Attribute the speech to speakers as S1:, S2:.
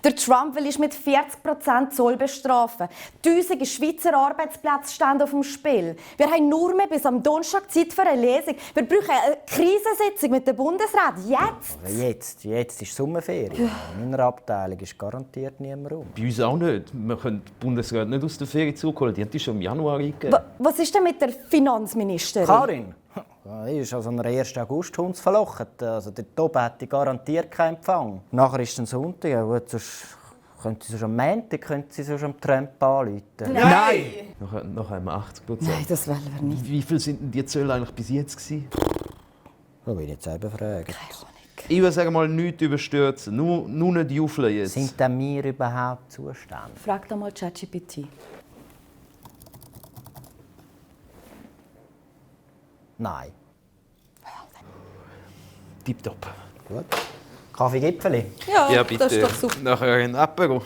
S1: Der Trump will uns mit 40% Zoll bestrafen. Tausende Schweizer Arbeitsplätze stehen auf dem Spiel. Wir haben nur mehr bis am Donnerstag Zeit für eine Lesung. Wir brauchen eine Krisensitzung mit dem Bundesrat. Jetzt!
S2: Jetzt ist Sommerferien. In meiner Abteilung ist garantiert niemand rum.
S3: Bei uns auch nicht. Wir können die Bundesräte nicht aus der Ferien zurückholen. Die haben die schon im Januar eingegeben.
S1: Was ist denn mit der Finanzministerin?
S2: Karin! Die ist also am 1. August Hund verlocht. Also dort oben hat die garantiert keinen Empfang. Nachher ist es Sonntag. Ja, gut, sonst könnte sie schon am Montag am Trump anrufen.
S3: Nein! Nachher haben wir 80%.
S1: Nein, das wollen wir nicht.
S3: Wie viel sind denn die Zölle eigentlich bis jetzt gewesen?
S2: Da will ich jetzt selber fragen.
S3: Ich würde sagen, mal nichts überstürzen. Nur nicht juffeln jetzt.
S2: Sind denn wir überhaupt zuständig?
S1: Frag doch mal ChatGPT.
S2: Nein.
S3: Tipptopp.
S2: Gut. Kaffee Gipfeli?
S1: Ja,
S3: Ja, bitte.
S1: das ist doch super.
S3: Nachher ein Apero.